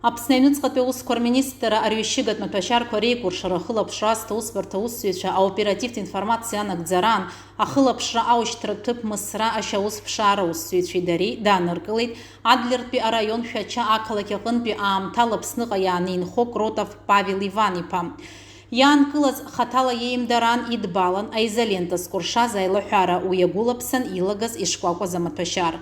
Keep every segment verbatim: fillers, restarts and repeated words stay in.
Аԥсны аҩныҵҟатәи аусқәа рминистрра арҩашьыгатә маҭәашьарқәа реикәыршара ахылаԥшра азҭо аусбарҭа аусзуҩцәа аоперативтә информациа анагӡараан, ахылаԥшра аушьҭратә ҭыԥ Мысра ашьаус ԥшаара аусзуҩцәеи дареи дааныркылеит Адлертәи араион Шәача ақалақь аҟынтәи аамҭала Аԥсныҟа иааны инхо Кротов Павел Иван-иԥа. Иаанкылаз хаҭала иеимдараан идбалан аизолента зкәыршаз аилаҳәара, уи иагәылаԥсан илагаз ишкәакәаз амаҭәашьар.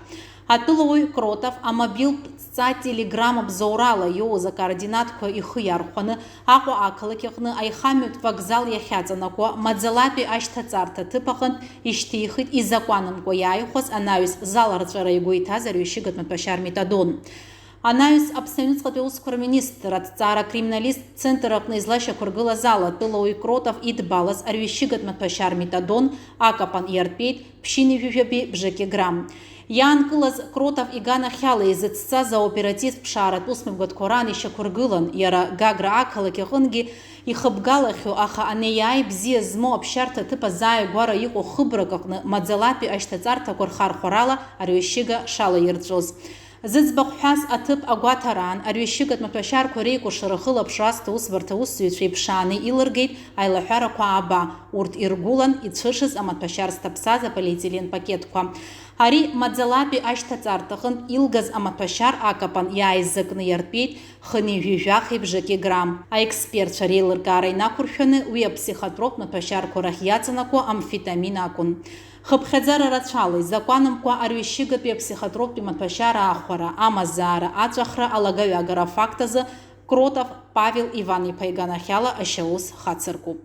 Атәылауаҩ Кротов амобилтә ҵа Telegram абзоурала иоуз акоординатқәа ихы иархәаны, Аҟәа ақалақь аҟны аихамҩатә вокзал иахьаҵанакуа маӡалатәи ашьҭаҵарҭа ҭыԥ аҟынтә ишьҭихит изакәанымкәа иааихәаз анаҩс заларҵәара игәы иҭаз арҩашьыгатә маҭәашьар метадон. Анаҩс Аԥсны аҩныҵҟатәи аусқәа рминистр аҭҵаара акриминалисттә центр аҟны излашьақәыргылаз ала, атәылауаҩ Кротов идбалаз арҩашьыгатә маҭәашьар метадон акапан иартәеит ԥшьынҩажәи жәаби бжаки грамм. Иаанкылаз Кротов иганахьала изыцҵаз аоперативтә ԥшааратә усмҩаԥгатәқәа раан ишьақәыргылан, иара Гагра ақалақь аҟынгьы ихыбгалахьоу, аха анеиааи бзиа змоу аԥсшьарҭа аҭыԥ азааигәара иҟоу хыбрак аҟны маӡалатәи ашьҭаҵарҭақәа рхархәарала арҩашьыга шалаирҵәоз. Зыӡбахә ҳәаз аҭыԥ агәаҭараан, арҩашьыгатә маҭәашьарқәа реикәыршара ахылаԥшра азҭо аусбарҭа аусзуҩцәа иԥшааны илыргеит аилаҳәарақәа ааба, урҭ иргәылан ицәышыз амаҭәашьар зҭаԥсаз аполиетилен пакетқәа. Ари маӡалатәи ашьҭаҵарҭаҟынтә илгаз амаҭәашьар акапан иааизакны иартәеит хынҩажәи жәахеи бжаки грамм. Аекспертцәа реилыркаара инақәыршәаны уи аԥсихотроптә маҭәашьарқәа рахь иаҵанакуа амфетамин акәын. Хыԥхьаӡара рацәала, изакәанымкәа арҩашьыгатәи аԥсихотроптәи маҭәашьар аахәара, амазаара, аҵәахра, алагаҩагара афакт азы Кротов Павел Иван-иԥа иганахьала ашьаус хацыркуп.